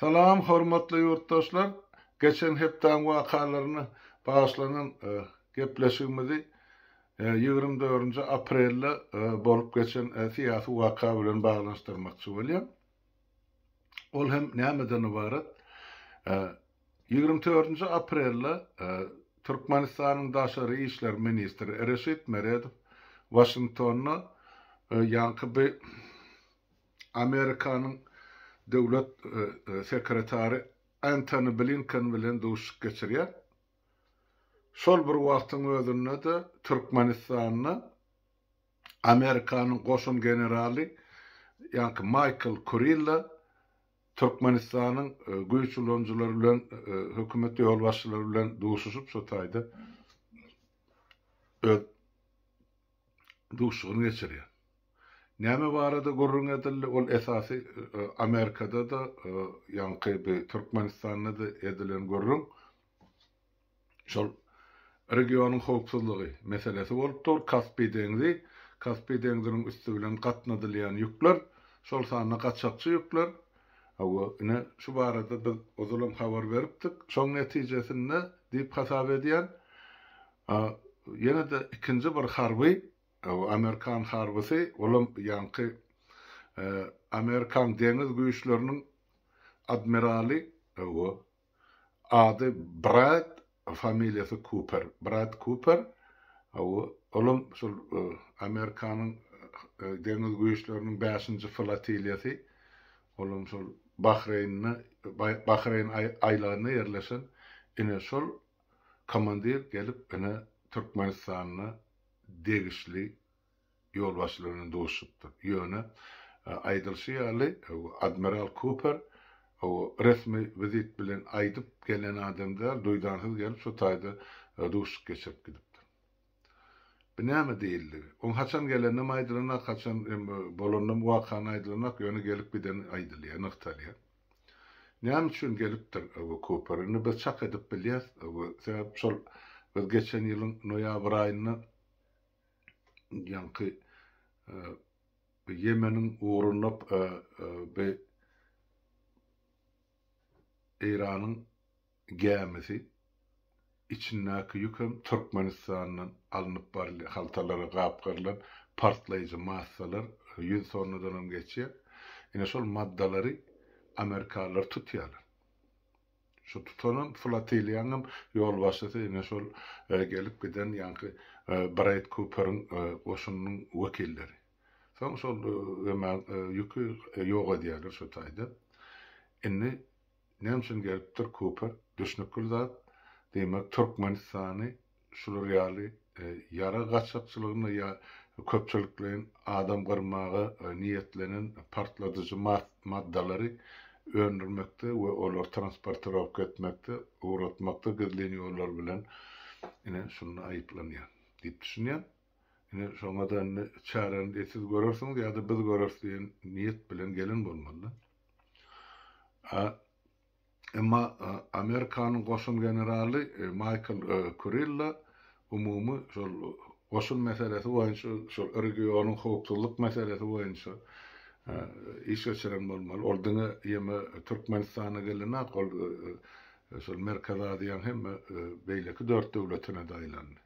Salam hormatly ýurtdaşlar! Geçen hepdäň wakalaryna bagyşlanan gepleşigimizi 24-nji aprelde bolup geçen syýasy waka bilen baglanyşdyrmakçy bolýan. Ol hem nämeden ybarat? 24-nji aprelde Türkmenistanyň daşary işler ministri Reşit Meredow Waşingtonda ýaňky bi Amerikanyň döwlet sekretary Antony Blinken bilen duşuşyk geçirýär. Şol bir wagtyň özünde-de Türkmenistanda Amerikanyň goşun generaly ýaňky Maýkl Kurilla Türkmenistanyň güýç ulanyjylary bilen, hökümet ýolbaşçylary bilen duşuşyp şo taýda öz duşuşygyny geçirýär. Näme barada gürrüň edildi? Ol esasy Amerikada-da, ýaňky bi Türkmenistanda-da edilen gürrüň şol regionyň howpsuzlygy meselesi bolup dur. Kaspi deňzi, Kaspi deňziniň üsti bilen gatnadylýan ýükler, şol sanda gaçakçy ýükler. Hawa, ine, şu barada biz ozalam habar beripdik. Şoň netijesinde diýip hasap edýän, ýene-de ikinji bir harby Amerikan harbysy, olam ýaňky Amerikan deňiz güýçleriniň admiraly, hawa, ady Brad, familiýasy Kuper, Brad Kuper, hawa, olam şol Amerikanyň deňiz güýçleriniň bäşinji flotiliýasy, olam şol Bahreýnde, Bahreýn aýlagynda ýerleşen, ine şol komandir gelip ine Türkmenistanda degişli ýolbaşçylar bilen duşuşypdyr. Ýöne, aýdylyşy ýaly, admiral Kuper resmi wizit bilen aýdyp gelen adam däl, duýdansyz gelip şo taýda duşuşyk geçirip gidipdir. Bu näme diýildigi? Oň haçan geleninem aýdylanak, haçan bolanynam wakany aýdylanak, ýöne gelip gideni aýdylýar, nygtalýar. Näme üçin gelipdir bu Kuper? Indi biz çak edip bilýäs. Sebäp şol biz geçen ýylyň noýabr aýynda ýaňky Ýemeniň ugrunda bi Eýranyň gämisi içindäki ýük hem Türkmenistandan alnyp barylýan haltalara gapgarylan partlaýjy massalar 100 tonnadan hem geçýär. Ine şol maddalary amerikalylar tutýarlar. Şu tutanam flotiliýanyň hem ýolbaşçysy ine şol gelip giden ýaňky Braid Kuperiň goşunynyň wekilleri. Soň şol ýüki ýok edýärler şo taýda. Indi Näme üçin gelipdir Kuper? Düşnükli zat. Diýmek, Türkmenistany şular ýaly ýarag gaçakçylygyna ýa köpçülikleýin adam gyrmaga niýetlenen partladyjy maddalary öndürmekde we olary transportirowka etmekde, ugratmakda gizlin ýollar bilen ine şunda aýyplanýar diýip düşünýän. Ine şoňa-da indi çäräni siz görersiňiz ýa-da biz göreris diýen niýet bilen gelen bolmaly-da. Emma Amerikanyň goşun generaly Maýkl Kurilla umumy şol goşun meselesi boýunça, şol regionyň howpsuzlyk meselesi boýunça iş geçiren bolmaly. Ol diňe ýeme Türkmenistana gelenok, ol şol Merkezi Aziýanyň hemme beýleki dört döwletine-de aýlandy.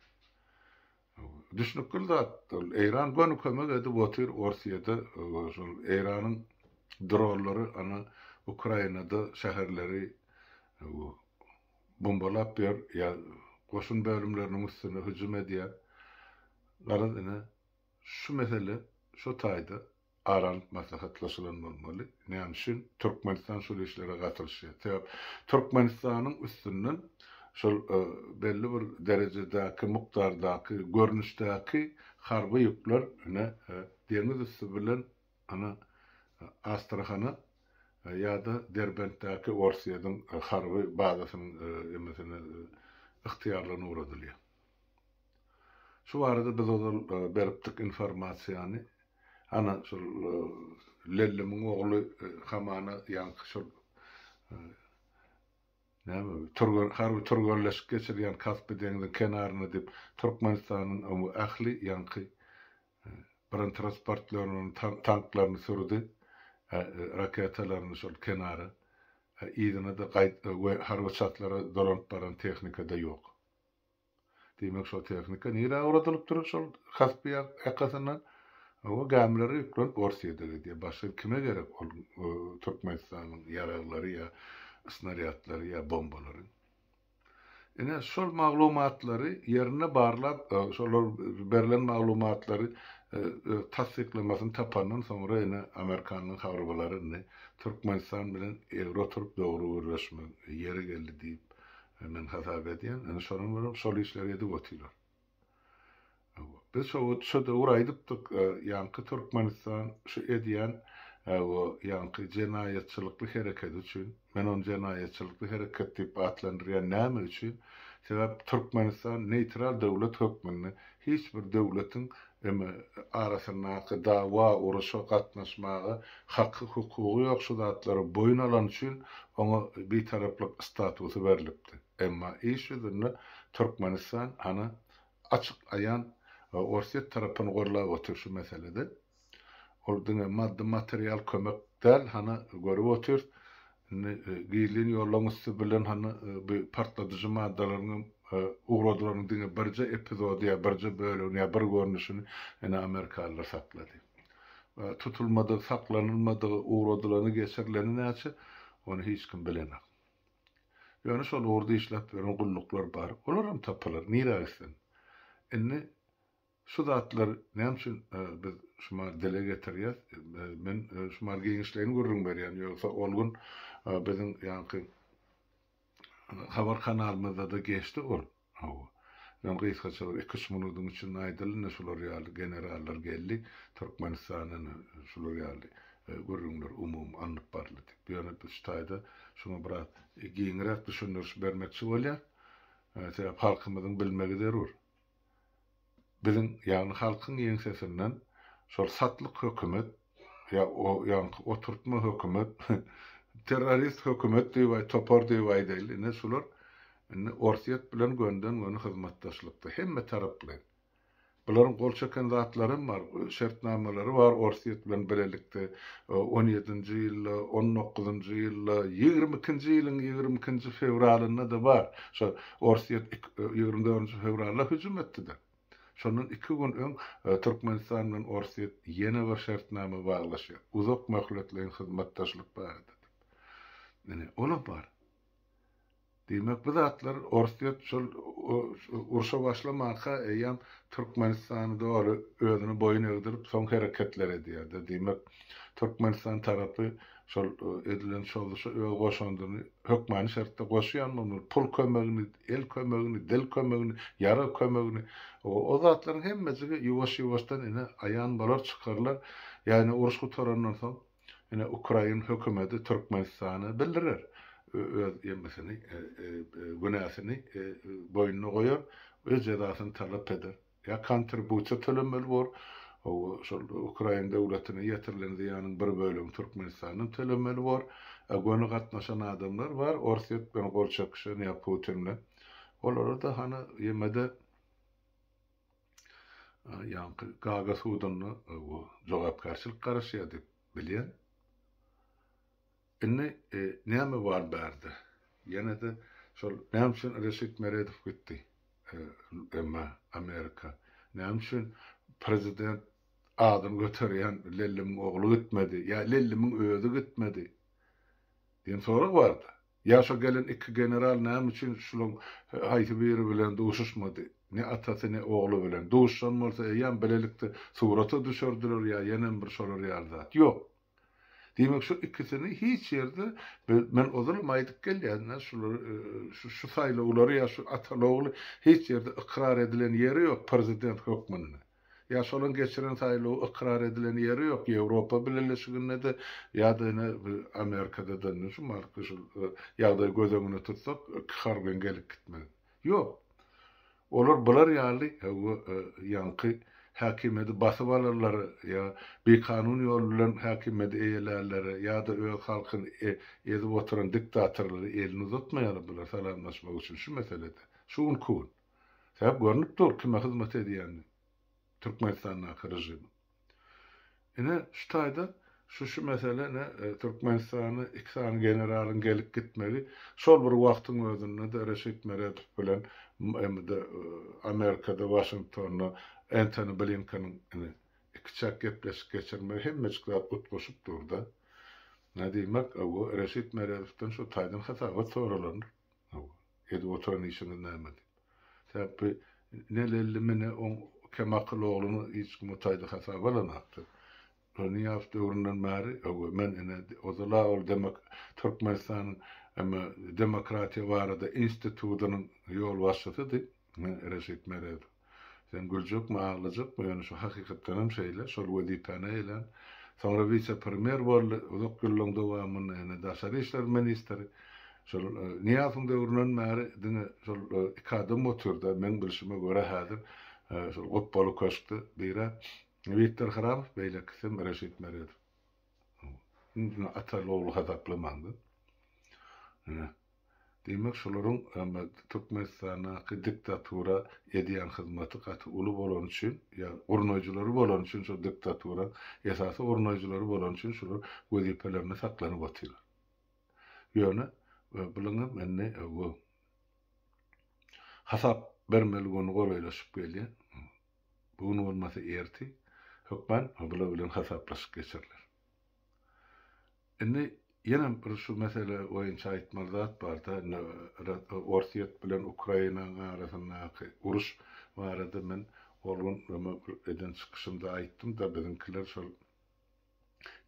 Düşnükli zat, ol Eýran göni kömek edip otyr Orsýede, şol Eýranyň dronlary ana Ukrainada şäherleri bombalap ýör ýa goşun bölümleriniň üstüne hüjüm edýär. Garaz ine şu mesele şo taýda ara alyp maslahatlaşylan bolmaly. Näme üçin Türkmenistan şol işlere gatylyşýar? Sebäp Türkmenistanyň üstünden şol belli bir derejedäki, mukdardaky, görnüşdäki harby ýükler ine deňiz üsti bilen ana Astrahana ýa-da Derbentdäki Orsýetiň harby bazasynyň emesine ygtyýarlygyna ugradylýar. Şu barada biz ozal beripdik informasiýany. Ana, şol Lellimiň ogly hamana ýaňky şol näme türgen harby türgenleşik geçirýän Kaspi deňziň kenarynda diýip Türkmenistanyň ähli ýaňky bronetransportlaryny, tanklaryny sürdi, raketalaryny şol kenara. Yzyna-da gaýt we harby çatlara dolanyp baran tehnika-da ýok. Diýmek, şol tehnika nirä ugradylypdyr şol Kaspiý ýakasyndan? Hawa, gämilere ýüklenip Orsýede gidýär. Başga kime gerek ol Türkmenistanyň ýaraglary ýa snarýadlary ýa bombalary? Ine, şol maglumatlary ýerinde barlap, şolar berlen maglumatlary öz tassyklamasyny tapandan soňra ine amerikanyň harbylary indi Türkmenistan bilen egri oturyp dogry gürleşmegiň ýeri geldi diýip men hasap edýän. Ine şonuň bilen şol işleri edip otyrlar. Biz şo şo döwür aýdypdyk, ýaňky Türkmenistan şu edýän o ýaňky jenaýatçylykly hereketi üçin, men ony jenaýatçylykly hereket diýip atlandyrýan, näme üçin? Sebäp Türkmenistan neýtral döwlet hökmünde hiç bir döwletiň eme arasyndaky dawa, uruşa gatnaşmaga haky, hukugy ýok şu zatlary boýun alany üçin oňa bitaraplyk statusy berlipdi. Emma iş ýüzünde Türkmenistan hany açyk aýan Orsýet tarapyny gorlap otyr şu meselede. Ol diňe maddy material kömek däl hany görüp otyrys. Indi gizlin ýollaň üsti bilen hany bu partladyjy maddalaryň hem ugradylanyň diňe birje epizody ýa birje bölegini ýa bir görnüşini ine amerikalylar saklady. Tutulmadygy, saklanylmadygy, ugradylany, geçirileni näçe, ony hiç kim bilenok. Ýöne şol ugurda işläp ýören gulluklar bar. Olaram tapylar, nirä gitsin. Indi şu zatlary näme üçin biz şumar dile getirýäs? Men şumar giňişleýin gürrüň berýän, ýogsa ol gün biziň ýaňky habar kanalymyzda-da geçdi ol. Hawa. Ýöne gysgaça bir iki-üç minudyň içinde aýdaly ine şular ýaly generallar geldi Türkmenistana ine şular ýaly gürrüňler umumy alnyp baryldy diýip. Ýöne biz şu taýda şuňa biraz giňräk düşündiriş bermekçi bolýas. Sebäp halkymyzyň bilmegi zerur. Biziň, ýagny halkyň ýeňsesinden şol satlyk hökümet ýa o ýaňky oturtma hökümet, terrorist hökümet diýip aý, topar diýip aýdaýly, ine şular indi Orsýet bilen gönden-göni hyzmatdaşlykda, hemme taraplaýyn. Bularyň gol çeken zatlaram bar, şertnamalary bar Orsýet bilen bilelikde on ýedinji ýylda, on dokuzynjy ýylda, 22-nji ýylyň 22-nji fewralynda-da bar. Şo Orsýet 24-nji fewralda hüjüm etdi-de. Şondan iki gün öň Türkmenistan bilen Orsýet ýene bir şertnama baglaşýar. Uzak möhletleýin hyzmatdaşlyk barada diýip. Ine, olam bar. Diýmek, bu zatlar Orsýet şol urşa başlamanka eýýäm Türkmenistany doly özüne boýun egdirip, soň hereketler edýärdi. Diýmek, Türkmenistan tarapy şol edilen çozuşa öz goşandyny hökmany şertde goşýan bolmaly. Pul kömegini, el kömegini, dil kömegini, ýarag kömegini. O zatlaryň hemmejigi ýuwaş-ýuwaşdan ine aýan bolar, çykarylar. Ýagny uruş gutarandan soň Ine ukrain hökümeti Türkmenistana bildirer, öz ýemesini, günäsini boýnuna goýar, öz jezasyny talap eder. Ýa kontribusiýa tölemeli bor, şol ukrain döwletine ýetirilen zyýanyň bir bölegini Türkmenistandan tölemeli bor. Göni gatnaşan adamlar bar, Orsýet bilen gol çekişen ýa Putin bilen. Olara-da hany ýemede Ýaňky Gaga sudunda jogapkärçilik garaşýar diýip bilýän. Indi näme bar bärde? Ýene-de şol näme üçin Reşit Meredow gitdi emma Amerika? Näme üçin prezident adyny göterýän Lellimiň ogly gitmedi ýa Lellimiň özi gitmedi diýen sorag barda. Ýa şo gelen iki general näme üçin şulaň haýsy biri bilen duşuşmady? Ne atasy ne ogly bilen. Duşuşan bolsa eýýäm bilelikde surata düşerdiler ýa ýenem bir şolar ýaly zat. Ýok. Diýmek şu ikisini hiç ýerde men ozalam aýdyp gelýän şular şu saýlawlary ýa şu ataly-ogly hiç ýerde ykrar edilen ýeri ýok prezident hökmünde. Ýa şolaň geçiren saýlawy ykrar edilen ýeri ýok, Ýewropa Bileleşiginde-de, ýa-da ine Amerikada-da indi şu marka şu ýagdaýy göz öňüne tutsak, harbyň gelip gitmegi. Ýok. Olar bular ýaly ýaňky häkimiýeti basyp alanlara ýa bikanun ýol bilen häkimiýeti eýelänlere ýa-da öz halkyny ezip oturan diktatorlara elini uzatmaýarlar bular salamlaşmak üçin şu meselede. Şu günki gün. Sebäp görnüp dur kime hyzmat edýäni Türkmenistandaky režimiň. Ine şu taýda. Şu şu mesele ne Türkmenistana iki sany generalyň gelip gitmegi şol bir wagtyň özünde-de Reşit Meredow bilen hem-de Amerikada Waşingtonda Entoni Blinkeniň ine ikiçäk gepleşik geçirmegi hemmejik zat utgaşyp dur-da. Nä diýmek, bu Reşit Meredowdan şu taýdan hasabat soralandyr. Edip oturan işiňiz näme diýip. Sebäp bu ne Lellimi ne oň kemakyl ogluny hiç kim o taýda hasaba alanakdy. Nyýazow döwründen bäri öwe men ine ozala ol demok Türkmenistanyň eme demokratiýa barada institudynyň ýolbaşçysydy Reşit Meredow. Sen güljekmi aglajakmy ýöne şu hakykatdanam şeýle şol wezipäni eýelän. Soňra wise-premýer boldy uzak ýyllaryň dowamynda ine daşary işler ministri. Şol Nyýazowyň döwründen bäri diňe şol iki adam otyrda meň bilşime görä häzir şol gupbaly köşkde biri Wiktor Hramow, beýlekisem Reşit Meredow. Indi ataly-ogly hasaplamaňda. Ine. Diýmek, şularyň Türkmenistandaky diktatura edýän hyzmaty gaty uly bolany üçin, ýa gurnaýjylary bolany üçin şol diktatura esasy gurnaýjylary bolany üçin şular wezipelerinde saklanyp otyrlar. Ýöne bularyňam indi bu hasap bermeli güni golaýlaşyp gelýär. Bu gün bolmasa ertir hökman bular bilen hasaplaşyk geçiriler. Indi ýene bir şu mesele boýunça aýtmaly zat bar-da, indi Orsýet bilen Ukrainanyň arasyndaky uruş barada men ol gün bir eden çykyşymda aýtdym-da, biziňkiler şol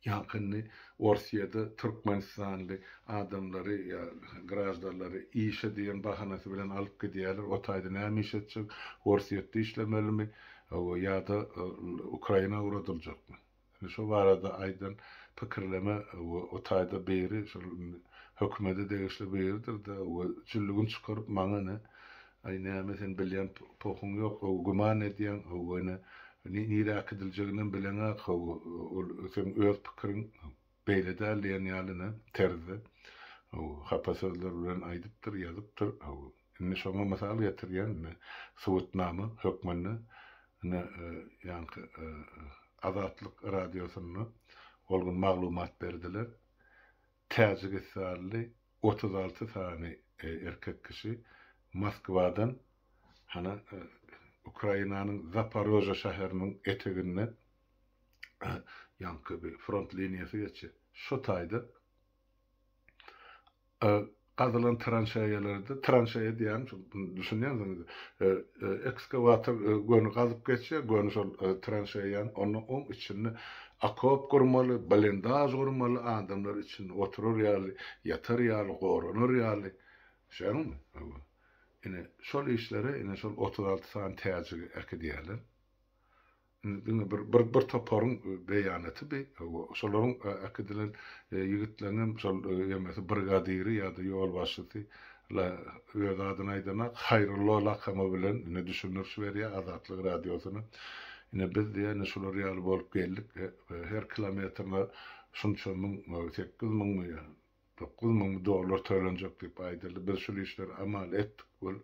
Ýaňky indi Orsýede türkmenistanly adamlary ýa graždanlary işe diýen bahanasy bilen alyp gidýärler. O taýda näme iş etjek? Orsýetde işlemelimi ýa-da Ukraina ugradyljakmy? Indi şo barada aýdan pikirleme o taýda biri şol hökümete degişli biridir-de we jüllügini çykaryp maňa ine Aý näme sen bilýän pohuň ýok how güman edýäň how ene nirä äkidiljeginem bileňak how ol seň öz pikiriň beýle däl diýen ýaly ine terzde how hapa sözler bilen aýdypdyr ýazypdyr how indi şoňa mysal getirýän ine subutnama hökmünde ine ýaňky Azatlyk radiosynda ol gün maglumat berdiler Täjigistanly 36 sany erkek kişi Moskwadan hana Ukrainanyň Zaporožýe şäheriniň eteginde ýaňky bir front liniýasy geçýär. Şo taýda gazylan tranşeýalarda, tranşeýa diýýänim şol, düşünýänsiňiz, ekskawator göni gazyp geçýär, göni şol tranşeýany, onda oň içinde okop gurmaly, blindaž gurmaly, adamlar içinde oturar ýaly, ýatar ýaly, goranar ýaly. Düşýäňizmi? Hawa. Ine, şol işlere ine şol 36 sany täjigi äkidýärler. Indi diňe bir bir bir toparyň beýanaty bi. Hawa, şolaryň äkidilen ýigitleň hem şol ýemesi brigadiri ýa-da ýolbaşçysy la öz adyny aýdanak, Haýrullo lakamy bilen ine düşündiriş berýär Azatlyk Radiosyna. Ine biz diýýär, ine şular ýaly bolup geldik, her kilometrine şunça müň, 8 müňmi ýa 9000 dollar tölenjek diýip aýdyldy. Biz şul işleri amal etdik. Bul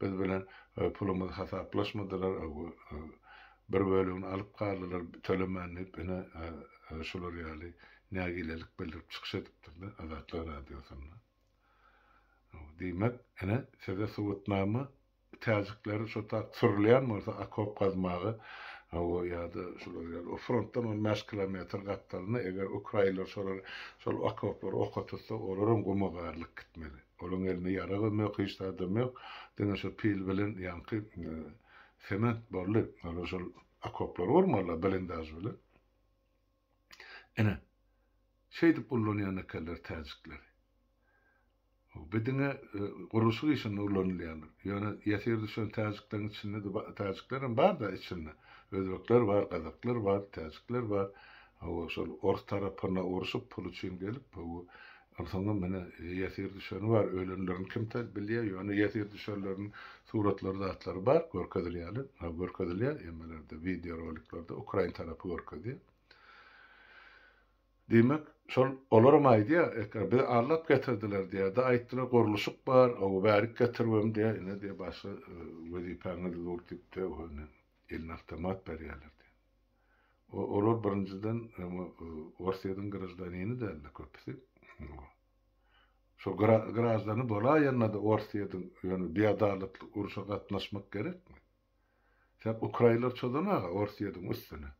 biz bilen pulumyzy hasaplaşmadylar. Bir bölegini alyp galdylar tölemän diýip ine şular ýaly nägilelik bildirip çykyş edipdirler Azatlyk Radiosynda. Diýmek, ine size subutnama Täjikleri şo tak sürülýän bolsa okop gazmaga hawa ýa-da şular ýaly o frontdan 15 kilometr gapdalynda eger ukrainler şolar şol okoplary oka tutsa olaram guma garylyp gitmeli. Olaryň elinde ýaragam ýok hiç zadam ýok diňe şo pil bilen ýaňky sement boldy olar şol okoplary gurmalylar blindaž bilen. Ine şeýdip ullanýan ekenler täjikleri. Bu diňe gurluşyk işinde ulanylýandyr. Ýöne ýesir düşen täjikleriň içinde-de täjiklerem bar-da içinde. Özbekler bar, gazaklar bar, täjikler bar. Hawa, şol ors tarapyna urşup pul üçin gelip, hawa, onsoňam ine ýesir düşeni bar. Ölenlerini kim bilýär, ýöne ýesir düşenleriniň suratlary zatlary bar, görkezilýärler. Görkezilýär emelerde, wideoroliklerde ukrain tarapy görkezýär. Diýmek, şol olaram aýdýar, Ekra, bizi aldap getirdiler diýýär-de, aýtdylar, gurluşyk bar, oba bärik getiribem diýýär, ine diýýär, başga wezipäňiz dur diýip-de, ine, eline awtomat berýärler diýýär. Olar birinjiden Orsýetiň graždanini däldi köpüsi. Şo graždany bolaýanda-da Orsýetiň ýöne biadalatly urşa gatnaşmak gerekmi? Sen ukrainler çozan-a Orsýetiň üstüne.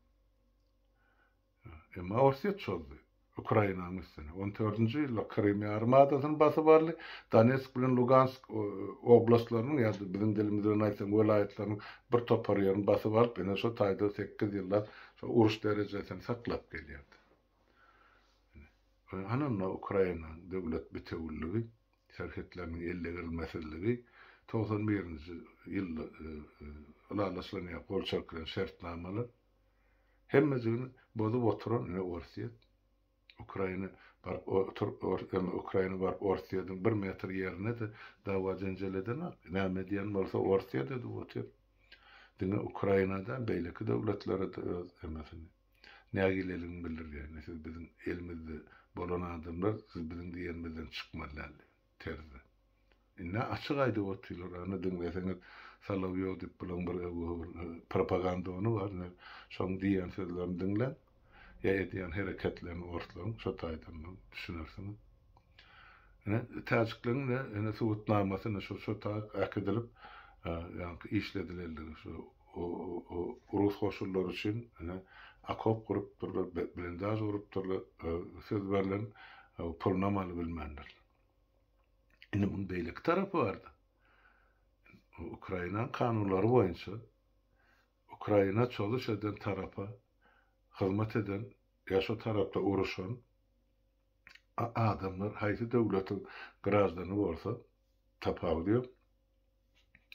Emma Orsýet çozdy Ukrainanyň üstüne. On dördünji ýylda Krym ýarym adasyny basyp aldy. Donetsk bilen Lugansk oblastlarynyň ýa-da biziň dilimiz bilen aýtsaň welaýatlarynyň bir topar ýerini basyp alyp, ine şo taýda sekiz ýyllap şo uruş derejesini saklap gelýärdi. Ine, ana onda Ukrainanyň döwlet bitewüligi, serhetleriniň eldegirilmesizligi 91-nji ýylda ylalaşylan ýa gol çekilen şertnamalar Hemmejigini bozup oturan ine Orsýet. Ukraina baryp Ukraina baryp Orsýediň bir metr ýerine-de dawa-jenjel edenok. Näme edýän bolsa Orsýet edip otyr. Diňe Ukraina däl, beýleki döwletlere-de öz emesini, nägileligini bildirýär. Ine siz biziň elimizde bolan adamlar, siz biziň diýenimizden çykmaly däl diýen terzde. Indi açyk aýdyp otyrlar, ana diňleseňiz Solowýow diýip bulaň bir propagandony bar, ine şoň diýýän sözlerini diňläň, ýa edýän hereketlerini orslaň, şo taýdan düşünersiňiz. Ine täjikleň ine ine subutnamasy ine şo şo taýyk äkidilip, ýaňky işledilendigi şu rus goşunlary üçin ine okop gurupdyrlar, blindaž gurupdyrlar, söz berlen pulunam alybilmändirler. Indi muň beýleki tarapy bardy. Ukrainanyň kanunlary boýunça Ukraina çozuş eden tarapa hyzmat eden ýa şo tarapda uruşan adamlar haýsy döwletiň graždany bolsa tapawudy ýok.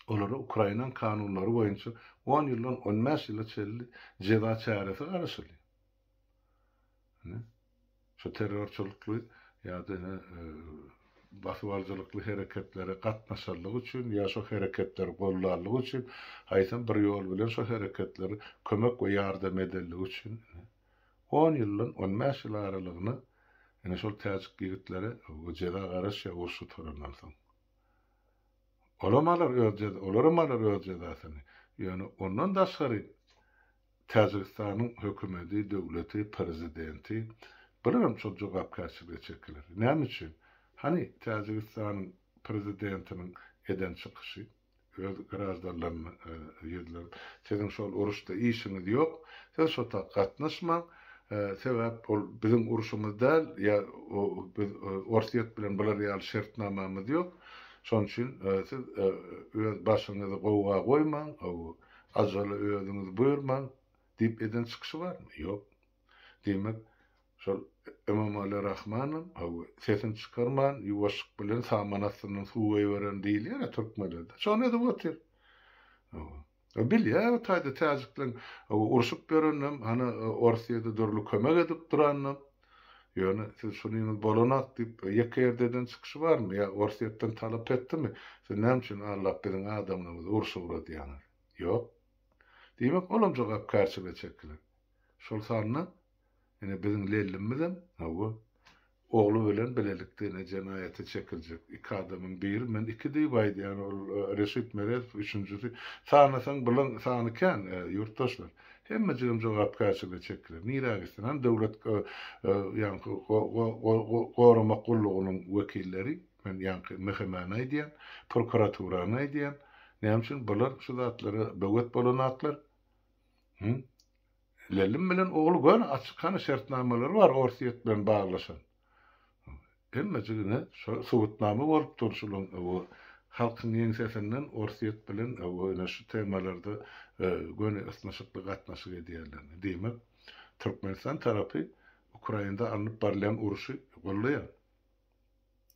Olara Ukrainanyň kanunlary boýunça on ýyldan on bäş ýyla çenli jeza çäresi garaşylýar. Ine, şu terrorçylykly ýa-da ine basybalyjylykly hereketlere gatnaşanlygy üçin ýa şo hereketleri gollanlygy üçin, haýsam bir ýol bilen şo hereketlere kömek we ýardam edenligi üçin ine, on ýyldan 15 ýyl aralygyna ine şol täjik ýigitlere jeza garaşýar uruş gutarandan soň. Olam alar öz jeza, olaram alar öz jezasyny. Ýöne ondan daşgary Täjigistanyň hökümedi, döwleti, prezidenti bular şol jogapkärçilige çekiler. Näme üçin? Hany Täjigistanyň prezidentiniň eden çykyşy, öz graždanlaryna ýüzlenip, siziň şol uruşda işiňiz ýok, siz şo tak gatnaşmaň, sebäp ol biziň urşumyz däl, ýa biz Orsýet bilen bular ýaly şertnamamyz ýok, şonuň üçin siz öz başyňyzy gowga goýmaň, Ajala özüňiz buýurmaň diýip eden çykyşy barmy? Ýok. Diýmek, şol Emomali Rahmanam, hawa, sesini çykarman, ýuwaşlyk bilen saman astyndan suw goýberen diýilýär-ä türkmenlerde. Şony edip otyr. Hawa. Bilýär o taýda täjikleň hawa urşup ýöreninem, hany Orsýede dürli kömek edip duranynam. Ýöne siz şunyňyz bolanok diýip ýeke ýerde eden çykyşy barmy ýa Orsýetden talap etdimi? Siz näme üçin aldap biziň adamlarymyzy urşa ugradýaňyz? Ýok. Diýmek olam jogapkärçilige çekiler. Şol sanda ine biziň Lellimizem hawa ogly bilen bilelikde ine jenaýata çekiljek iki adamyň biri men iki diýip aýdýan ol Reşit Meredow üçünjisi sanasaň bulaň sany kän ýurtdaşlar. Hemmejigem jogapkärçilige çekiler. Nirä gitsin? Hany döwlet ýaňky goramak gullugynyň wekilleri, men ýaňky MHM-ni aýdýan, prokuraturany aýdýan. Näme üçin bular şu zatlara böwet bolanaklar? Hü? Lellim bilen ogly göni açyk hany şertnamalary bar Orsýet bilen baglaşan. Hemmejigine şo subutnama bolup dur şulaň bu halkyň ýeňsesinden Orsýet bilen bu ine şu temalarda göni ysnyşykly gatnaşyk edýärlerini. Diýmek, Türkmenistan tarapy Ukrainada alnyp barylýan urşy goldaýar.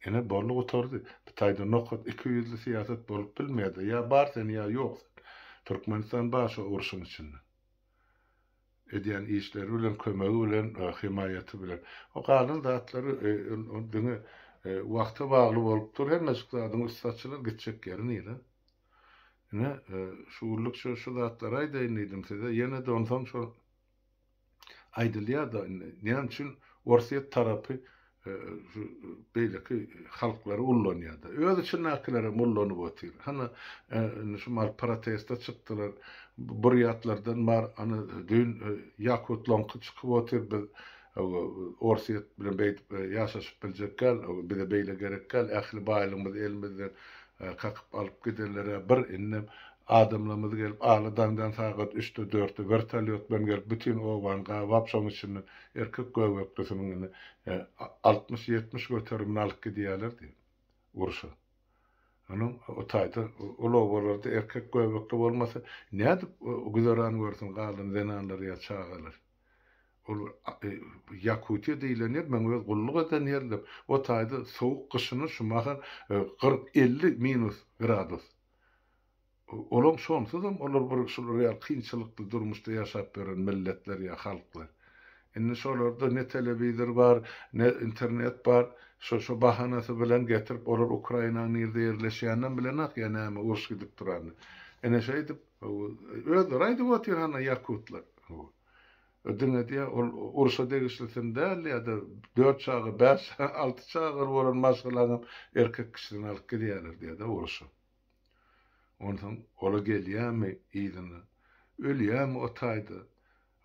Ine boldy gutardy. Bu taýda nokat ikiýüzli syýasat bolup bilmeýär-de. Ýa bar sen ýa ýok sen. Türkmenistan bar şo urşuň içinde. Edýän işleri bilen, kömegi bilen, hemaýaty bilen. O galan zatlary diňe wagta bagly bolup dur. Hemmejik zadyň üsti açylar, gitjek ýeri nire? Ine, şu günlük şu şu zatlary aýdaýyn diýdim size. Ýene-de onsoň şo aýdylýar-da indi, näme üçin Orsýet tarapy. şu beýleki halklary ullanýar-da. Öz içindäkilerem ullanyp otyr. Hany indi şu mal proteste çykdylar. Burýatlardan bar, hany düýn ýakutlaňky çykyp otyr biz Orsýet bilen beýdip ýaşaşyp biljek däl, bize beýle gerek däl, ähli baýlygymyzy elimizden kakyp alyp gidenler-ä bir, indem adamlarymyz gelip ala daňdan sagat üçde, dörtde wertolýot bilen gelip bütin obany gabap, şoň içinden erkek göbeklisiniň indi 60-70 göterimini alyp gidýärler diýip, urşa. Onuň o taýda ol obalarda erkek göbekli bolmasa nädip güzeran görsün galan zenanlar ýa çagalar? Ol Ýakutiýa diýlen ýer meň öz gulluk eden ýerlerim. O taýda sowuk gyşyna şu mahal 40-50 minus gradus. Olaň şonsuzam olar bir şular ýaly kynçylykly durmuşda ýaşap ýören milletler ýa halklar. Indi şolarda ne telewizor bar, ne internet bar. Şo şo bahanasy bilen getirip olar Ukrainanyň nirde ýerleşýäninem bilenok ýa näme uruş gidip duranyny. Ine şeýdip özleri aýdyp otyr hana ýakutlar. Diňe diýýär, ol urşa degişlisini däl diýýär-de, dört çaga, bäş çaga, alty çagaly bolan maşgalaňam erkek kişisini alyp gidýärler diýýär-de urşa. Onsoň ola gelýärmi yzyna, ölýärmi o taýda,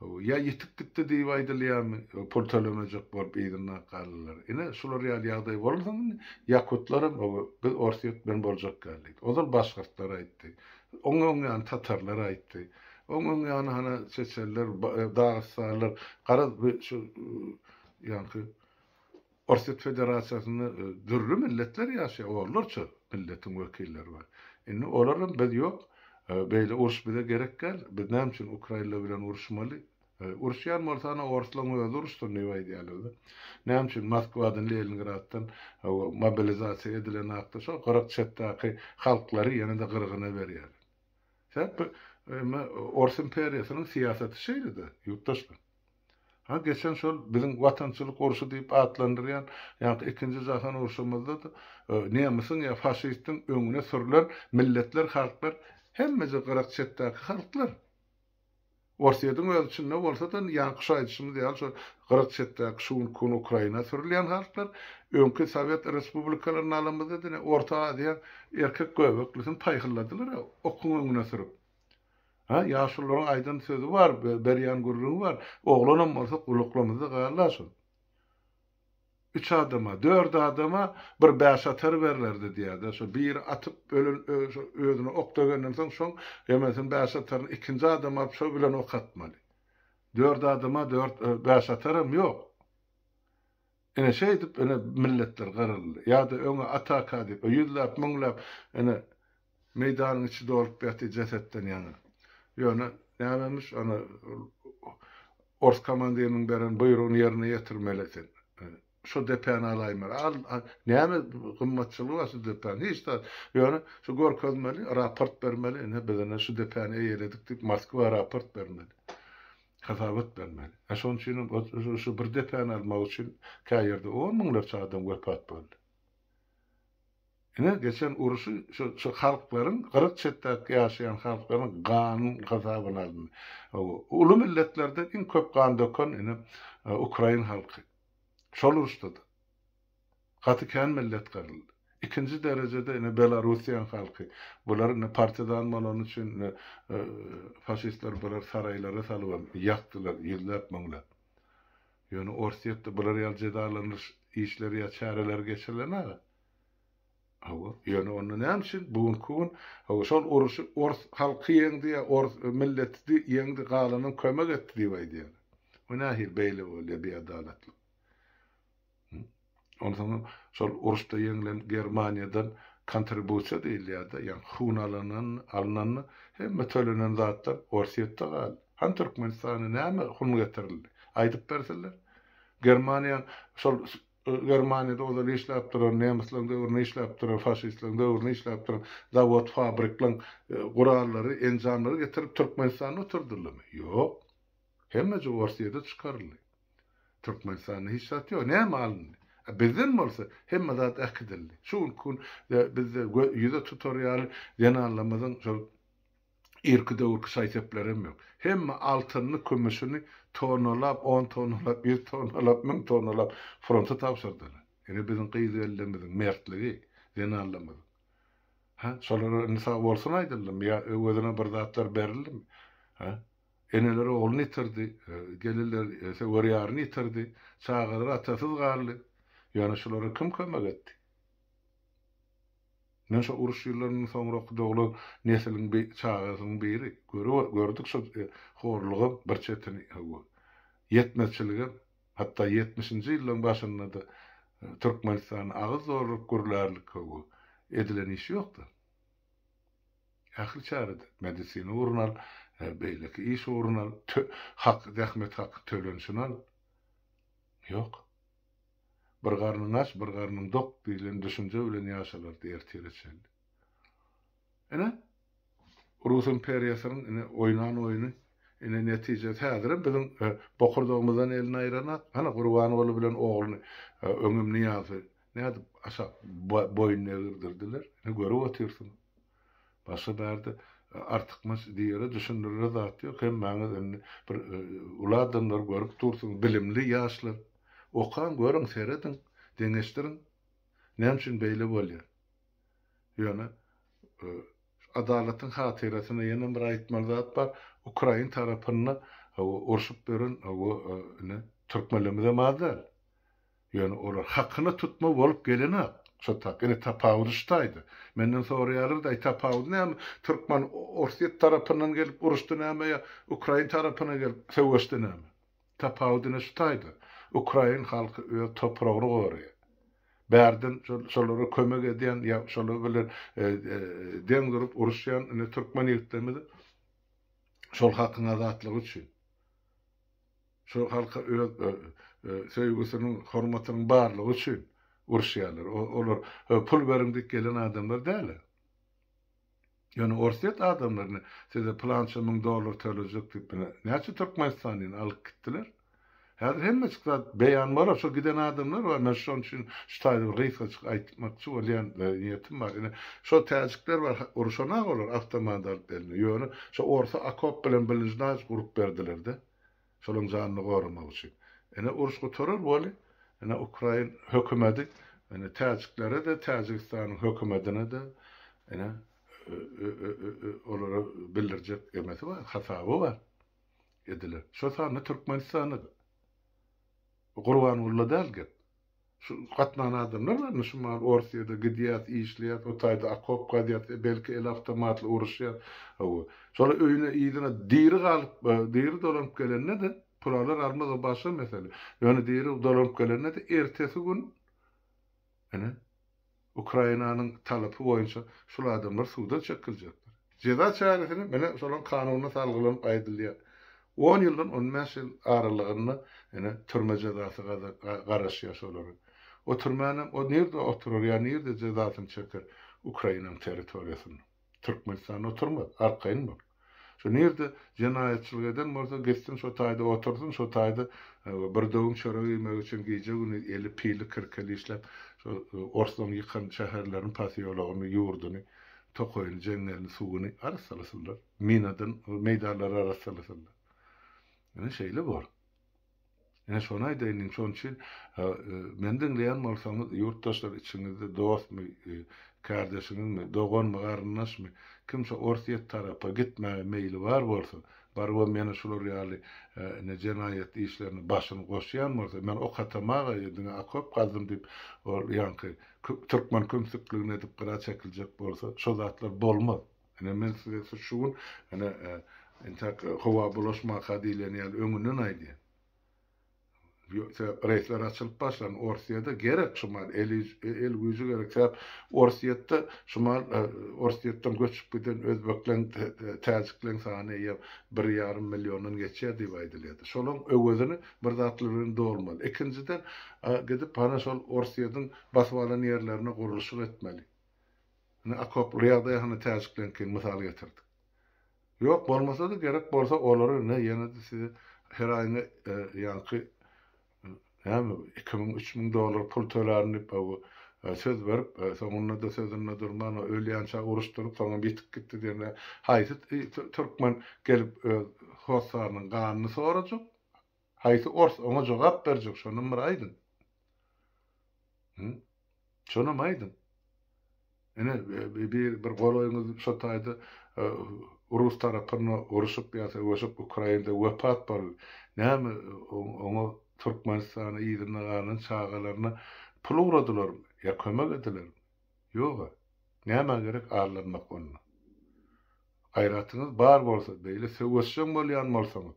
ýa ýitip gitdi diýip aýdylýarmy, pul tölemejek bolup yzynda galdylar. Ine, şular ýaly ýagdaý bolansoň indi ýakutlaram biz Orsýet bilen boljak däl diýdi. Ozal başgyrtlar aýtdy. Oň öň ýany tatarlar aýtdy. Oň öň ýany hana çeçenler, dagystanlar, garaz bu şu ýaňky Orsýet Federasiýasynda dürli milletler ýaşaýar, onlarça milletiň wekilleri bar. Indi olaram biz ýok, beýle uruş bize gerek däl, biz näme üçin ukrainler bilen uruşmaly? Uruşýan bolsa ana orslaryň özi uruşsyn diýip aýdýarlar-da. Näme üçin Moskwadan, Leningraddan mobilizasiýa edilen hakda şo gyrak çetdäki halklary ýene-de gyrgyna berýärler. Sebäp bu Ors imperiýasynyň syýasaty şeýle-de, ýurtdaşlar. Ha, geçen şol biziň Watançylyk urşy diýip atlandyrýan, ýaňky ikinji jahan urşumyzda-da nemisiň ýa faşistiň öňüne sürlen milletler, halklar hemmeje gyrak çetdäki halklar. Orsýetiň öz içinde bolsa-da, ýaňky şu aýdyşymyz ýaly şo gyrak çetdäki şu günki gün Ukraina sürülýän halklar, öňki sowet respublikalaryny alamyzda diňe Orta Aziýaň erkek göbeklisini paýhylladylar-a, okuň öňüne sürüp. Ha, ýaşulularyň aýdan sözi bar, berýän gürrüňi bar, oglanam bolsa gulaklarymyzda galdy-a şol. Üç adama, dört adama bir bäşatar berlerdi diýýär-de. Şo biri atyp ölen şo özüne ok degenden soň şoň hemesini bäşataryny ikinji adam alyp şo bilen ok atmaly. Dört adama dört bäşataram ýok. Ine şeýdip ine milletler gyryldy. Ýa-da öňe ataka diýip ýüzläp müňläp ine meýdanyň içi dolup ýatyr jesetden ýaňa. Ýöne nämemiş ana Ors komandiriniň beren buýrugyny ýerine ýetirmeli sen. Şo depäni alaýmaly. Al, al. Näme gymmatçylygy bar şu depäniň? Hiç zat. Ýöne şu görkezmeli, raport bermeli. Ine biz ine şu depäni eýeledik diýip Moskwa raport bermeli. Hasabat bermeli. A şonuň üçin şu bir depäni almak üçin käýerde on müňlerçe adam wepat boldy. Ine, geçen uruşy şu şu halklaryň, gyryk çetdäki ýaşaýan halklaryň ganyň hasabyna alyndy. Uly milletlerden iň köp gan döken ine ukrain halky. Şol uruşda-da gaty kän millet gyryldy. Ikinji derejede ine Belarussiýaň halky. Bular ine partizan bolany üçin ine faşistler bulary saraýlara salybam ýakdylar ýüzläp müňläp. Ýöne Orsýetde bular ýaly jezalandyryş işleri ýa çäreleri geçirilen-a. Hawa, ýöne onda näme üçin bu günki gün hawa şol uruşy ors halky ýeňdi ýa ors milleti ýeňdi galanam kömek etdi diýip aýdýarlar. O nähili beýle bolýar biadalatlyk? Onsoňam şol uruşda ýeňlen Germaniýadan kontribusiýa diýilýär-de, ýagny hun alynan alynanda hemme tölenen zatlar Orsýetde galdy. Hany Türkmenistana näme hun getirildi? Aýdyp bersinler. Germaniýaň şol Germaniýada ozal işläp duran, nemisleň döwründe işläp duran, faşistleriň döwründe işläp duran zawod, fabriklaň gurallary, enjamlary getirip Türkmenistanda oturdyldymy? Ýok. Hemmeje Orsýede çykaryldy. Türkmenistanda hiç zat ýok. Näme alyndy? A bizden bolsa hemme zat äkidildi. Şu günki gün bizde ýüze tutar ýaly zenanlarymyzyň şol. Irki döwürki şaý-seplerem ýok. Hemme altynyny, kümüşini tonnalap, on tonnalap, ýüz tonnalap, müň tonnalap fronta tabşyrdylar. Ine biziň gyz-gelinlerimiziň mertligi, zenanlarymyzyň. Hä, şolara indi sag bolsun aýdyldymy ýa öwezine bir zatlar berildimi? Hä? Eneler ogluny ýitirdi, gelinler söwer ýaryny ýitirdi, çagalar atasyz galdy. Ýöne şulara kim kömek etdi? Men şo uruş ýyllaryndan soňraky doglan nesliň bi çagasynyň biri. Görüp gördük şo horlugam bir çetini, hawa. Ýetmezçiligem, hatda ýetmişinji ýyllaryň başynda-da Türkmenistanda agyz dolduryp gürlärlik, hawa, edilen iş ýokdy. Ähli çärede, medisina ugruny al, beýleki iş ugruny al, tö hak, zähmet haky tölenişini al. Ýok. Bir garnyň aç, bir garnyň dok diýlen düşünje bilen ýaşalardy ertire çenli. Ine, Rus imperiýasynyň ine oýnan oýny, ine netijesi häzirem biziň bokurdagymyzdan elini aýranak. Hany Gurbanguly bilen ogluny öňem Nyýazy nädip aşak boýun egdirdiler, ine görüp otyrsyňyz. Başga bärde artykmaç diýere, düşündirere zat ýok. Hemmäňiz indi bir uly adamlar görüp dursuňyz, bilimli ýaşlar. Okaň, görüň, serediň, deňeşdiriň. Näme üçin beýle bolýar? Ýöne adalatyň hatyrasyna ýene bir aýtmaly zat bar. Ukrain tarapynda urşup ýören ine türkmenlerimizem az däl. Ýöne olar hakyna tutma bolup gelenok. Şo tak, ine tapawudy şu taýda. Menden soraýarlar-da, aý tapawudy näme? Türkmen Orsýet tarapyndan gelip uruşdy näme ýa Ukrain tarapyna gelip söweşdi näme? Tapawudy ine şu taýda. Ukrain halky öz topragyny goraýar. Bärden şolara kömek edýän ýa şolar bilen deň durup uruşýan ine türkmen ýigitlerimiz şol halkyň azatlygy üçin. Şol halka öz söýgüsiniň, hormatynyň barlygy üçin uruşýarlar. Olar pul beriň diýip gelen adamlar däl. Ýöne Orsýet adamlaryny size pylança müň dollar tölejek diýip ine näçe türkmenistanlyny alyp gitdiler. Häzir hemmejik zat beýan bolar. Şo giden adamlar bar. Men şonuň üçin şu taýda bir gysgajyk aýtmakçy bolýan niýetim bar. Ine şo täjikler bar uruşanak olar awtomat alyp eline. Ýöne şo orsa okop bilen bilinžnaj gurup berdiler-de. Şolaň janyny goramak üçin. Ine uruş gutarar weli, ine ukrain hökümedi ine täjiklere-de, Täjigistanyň hökümedine-de ine olara bildirjek emesi bar, hasaby bar ediler. Şo sanda Türkmenistanda-da. Gurbangulla däl gep. Şu gatnan adamlar bar indi şu mahal Orsýede gidýäs, işleýäs, o taýda okop gazýas, belki el awtomatly uruşýas. Hawa. Şolar öýüne yzyna diri galyp, diri dolanyp gelende-de, pul alar almaz o başga mesele. Ýöne diri dolanyp gelende-de ertesi gün ine Ukrainanyň talapy boýunça şul adamlar suda çekiljekdir. Jeza çäresini mine şolaň kanunyna salgylanyp aýdylýar. On ýyldan on bäş ýyl aralygynda ine türme jezasy garaşýar şolara. O türmänem o nirde oturar ýa nirde jezasyny çeker Ukrainanyň territoriýasynda. Türkmenistanda oturmaz, arkaýyn bol. Şo nirde jenaýatçylyk eden bolsa gitsin şo taýda otursyn, şo taýda bir döwüm çörek iýmek üçin gije-gündiz eli pili kirkeli işläp, şo orslaň ýykan şäherlerini, posýologyny, ýurduny, tokaýyny, jeňňelini, suwuny arassalasynlar, minadan meýdanlary arassalasynlar. Ine şeýle bor. Ine şony aýdaýyn diýdim. Şonuň üçin meni diňleýän bolsaňyz, ýurtdaşlar içiňizde dostmy, kärdeşiňizmi, doganmy, garyndaşmy, kim şo Orsýet tarapa gitmäge meýli bar bolsa, barybam ýene şular ýaly ine jenaýat işlerine başyny goşýan bolsa, men ok atamaga ýa diňe okop gazdym diýip, ol ýaňky türkmen kümsükligini edip gyra çekiljek bolsa, şo zatlar bolmaz. Ine men size şu gün ine entek howa bulaşmaka diýlen ýaly öňünden aýdýan. Sebäp reýsler açylyp başlan Orsýede gerek şu mal el el güýji gerek. Sebäp Orsýetde şu mal Orsýetden göçüp giden özbekleň täjikleň sany eýýäm bir ýarym milliondan geçýär diýip aýdylýardy. Şolaň öwezini bir zatlar bilen dolmaly. Ikinjiden gidip hana şol Orsýediň basyp alan ýerlerine gurluşyk etmeli. Ine okoply ýagdaý hany täjikleňkini mysal getirdik. Ýok bolmasa-da gerek bolsa olary ine ýene-de size her aýyňa ýaňky näme 2000 3000 dollar pul tölärin diýip bu söz berip, soňunda-da sözünde durman, ölýänçä uruşdyryp, soňam ýitip gitdi diýende, haýsy türkmen gelip öz hossarynyň ganyny sorajak? Haýsy ors oňa jogap berjek, şonam bir aýdyň. Şonam aýdyň. Ine, bir bir golaýyňyz şo taýda rus tarapynda uruşyp ýa söweşip Ukrainada wepat boldy. Näme oňa Türkmenistana yzynda galan çagalaryna pul ugradylarmy ýa kömek edilermi? Ýog-a. Nämä gerek aldanmak onda? Gaýratyňyz bar bolsa, beýle söweşjeň bolýan bolsaňyz,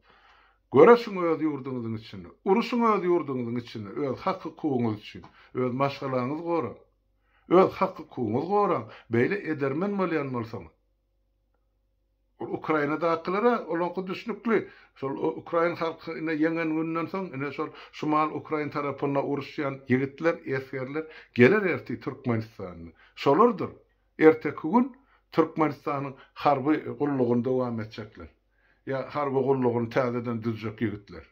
göreşiň öz ýurduňyzyň içinde, uruşyň öz ýurduňyzyň içinde öz hak-hukugyňyz üçin, öz maşgalaňyzy goraň. Öz hak-hukugyňyzy goraň, beýle edermen bolýan bolsaňyz. Ol Ukrainadakylara olaňky düşnükli. Şol ukrain halky ine ýeňen günden soň, ine şol şumal ukrain tarapynda uruşýan ýigitler, esgerler geler ertir Türkmenistanda. Şolardyr. Erteki gün Türkmenistanyň harby gullugyny dowam etjekler. Ýa harby gullugyny täzeden düzjek ýigitler.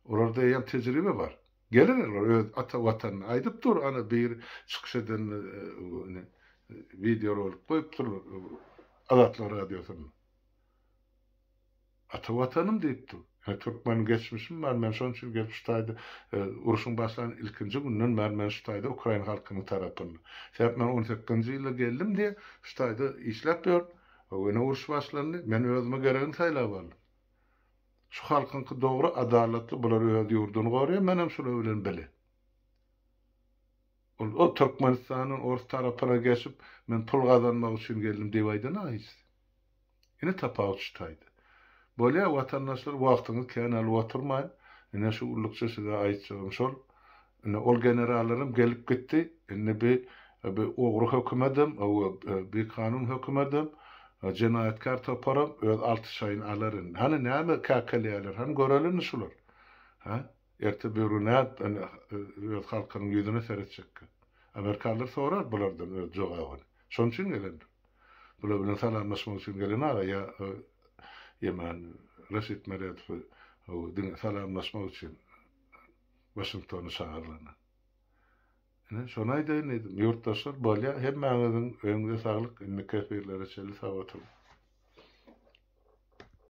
Olarda eýýäm tejribe bar. Geler olar öz ata watanyna. Aýdyp dur ana biri çykyş edende ine wideorolik goýupdyrlar Azatlyk radiosynda. Ata watanym diýip dur. Ine türkmeniň geçmişim bar men şonuň üçin gelip şu taýda urşuň başlan ilkinji günden bäri men şu taýda ukrain halkynyň tarapynda. Sebäp men on sekizinji ýylda geldim diýe şu taýda işläp ýörün. Ine uruş başlandy. Men özüme geregini saýlap aldym. Şu halkyňky dogry adalatly bular öz ýurduny goraýar menem şular bilen bile. Ol ol Türkmenistandan orus tarapyna geçip men pul gazanmak üçin geldim diýip aýdana hiçsi. Ine tapawut şu taýda. Bolýa watandaşlar wagtyňyzy kän alyp oturmaýyn. Ine şu günlükçe size aýtjagym şol. Ine ol generallaram gelip gitdi. Indi bi bi ogry hökümedem, bikanun hökümedem, jenaýatkär toparam öz alty şaýyny alar indi. Hany näme käkeleýärler, hany göreli indi şular. Hä? Erte böwri nädip indi öz halkynyň ýüzüne seretjekkä? Amerikanlar sorar bulardan öz jogabyny. Şonuň üçin gelendir. Bular bilen salamlaşmak üçin gelen aga ýa ýeman Raşid Meredowy diňe salamlaşmak üçin Waşingtona çagyrylana. Ine, şony aýdaýyn diýdim. Ýurtdaşlar, bolýa, hemmäňiziň öňüňize saglyk, indiki efirlere çenli sag oturyň.